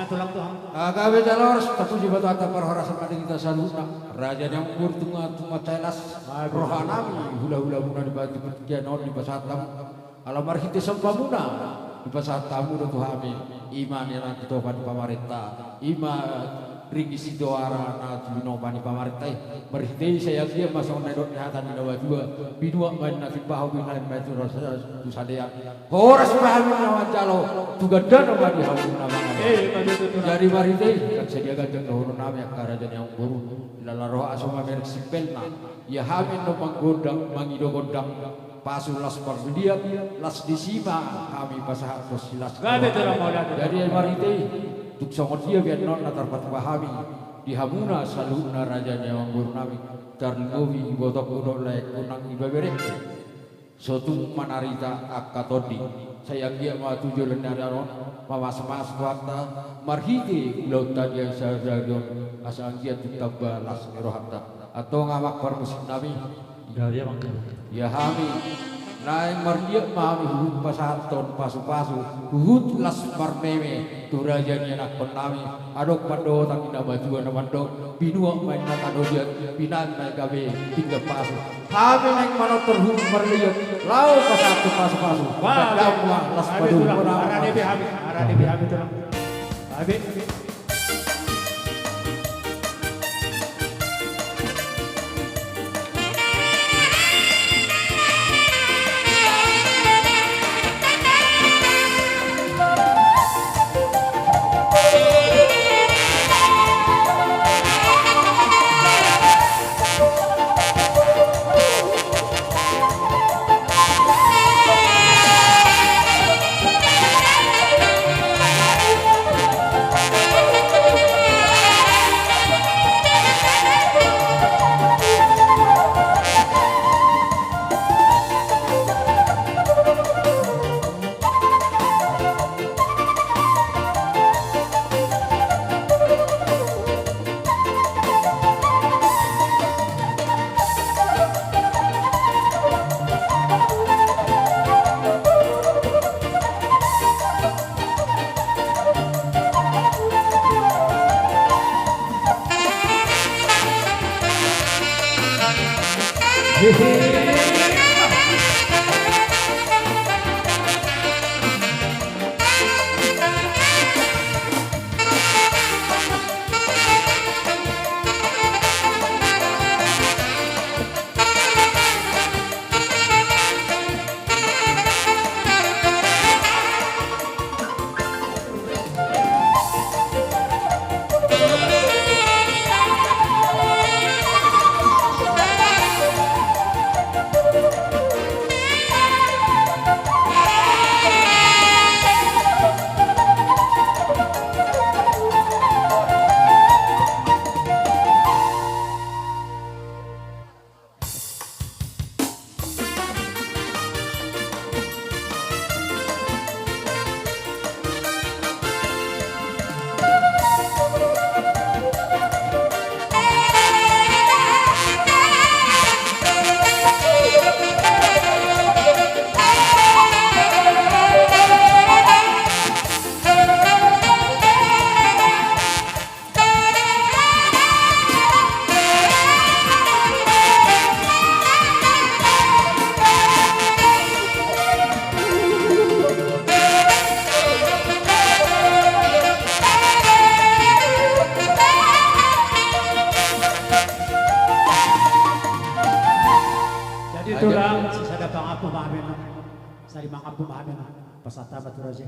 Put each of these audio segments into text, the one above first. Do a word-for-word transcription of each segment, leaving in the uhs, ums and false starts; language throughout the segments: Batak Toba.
Tulang tulang. Gabe jala horas, tapuji ma Tuhanta parhorasan ma di hita saluhutna. Raja ni Amangboru, tung ma, tung ma tahe las rohanami, hulahulamuna di partingkian on dipasahat hamu. Ala marhite sombamuna dipasahat hamu do tu hami, i ma na tinopa ni pamarenta, i ma ringgit sitoara na tinopa ni pamarenta i. Marhite i sai anggiat ma songon na nidok ni hata ni na matua: Binuat ma inna timbahon, binahen ma inna tu salean, horas ma hami na manjalo, tu gandana ma di hamu na mangalehon. Eh, ima tutu, tulang. Jadi marhite i, kan sadia ganjang dohononnami angka raja ni Amangboru, jala roha aso mamereng simpelna. Ia hami do manggondang, mangido gondang pasu las parliat, las disi ma hami pasahathon silas. Gabe, tulang, mauliate. Jadi marhite i, tung songon dia pe annon na tarpatupa hami di hamuna saluhutna raja ni Amangborunami, tarlumobi ibotongku dohot laengku nang ibeberengku, so tung manarita angka tondi. Sai anggiat ma tu joloan ni ari on mamasumasu Tuhanta, marhite ulaonta di ari sadari on, asa anggiat tung tamba las ni rohanta. Antong amang parmusiknami. Ia hami naeng marliat ma hami huhut pasahathon pasupasu, huhut las marmeme tu raja ni anakkonnami. Adong pandohan ni na matua na mandok: Binuat ma inna tano liat, binahen ma i gabe pinggan pasu. Hami naeng manortor huhut marliat laho pasahathon pasupasu. Wah, las padomu, tulang. Arade be hami, arade be hami, tulang. Gabe. Jadi, tulang, sisada pangampu ma hami, sisada pangampu ma hami, pasahat ma tu raja.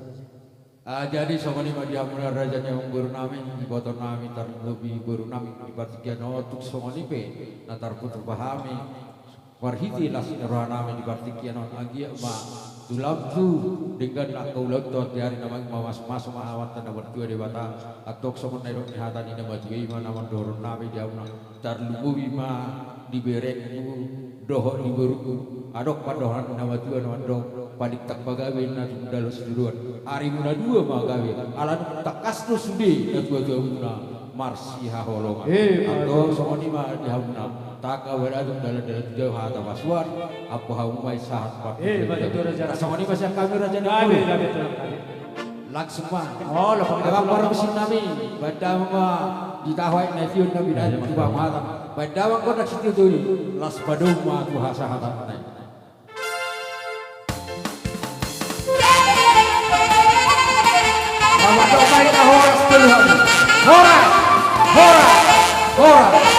Ah, jadi songon i ma di hamuna raja ni amangborunami, ibotonnami, tarlumobi borunami di partingkian on, tung songon i pe na tarpatupa hami marhite las ni rohanami di partingkian on, anggiat ma tu lampu denggan angka ulaonta di ari na mangihut, mamasumasu ma Amanta na martua Debata. Antong songon na nidok ni hata ni na matua i ma na mandok dohononnami di hamuna. Tarlumobi ma di berengku dohot di borungku. Adong pandohan ni na matua na mandok: Paling tangkas ma gabe na tung dalan situan, arimuna dua ma gabe, ala nunga tangkas do sude natuatuamuna marsihaholongan. Eh, antong songon i ma di hamuna, tangkas ma da tung dalan-dalan tu jauhan, hata pasuan ampu hamu ma i sahat. Eh, partingkian. Songon i ma sian hami raja ni amangboru. Langsung ma. Oh, langsung. Emang baru mesin nami. Baen damang ma di taho aek na tion nami na tupa mata. Baen damang ma gondang sitiotoi. Las padomu ma tu hasahatanna i. Selamat datang, kita horas dulu. Horas, horas, horas.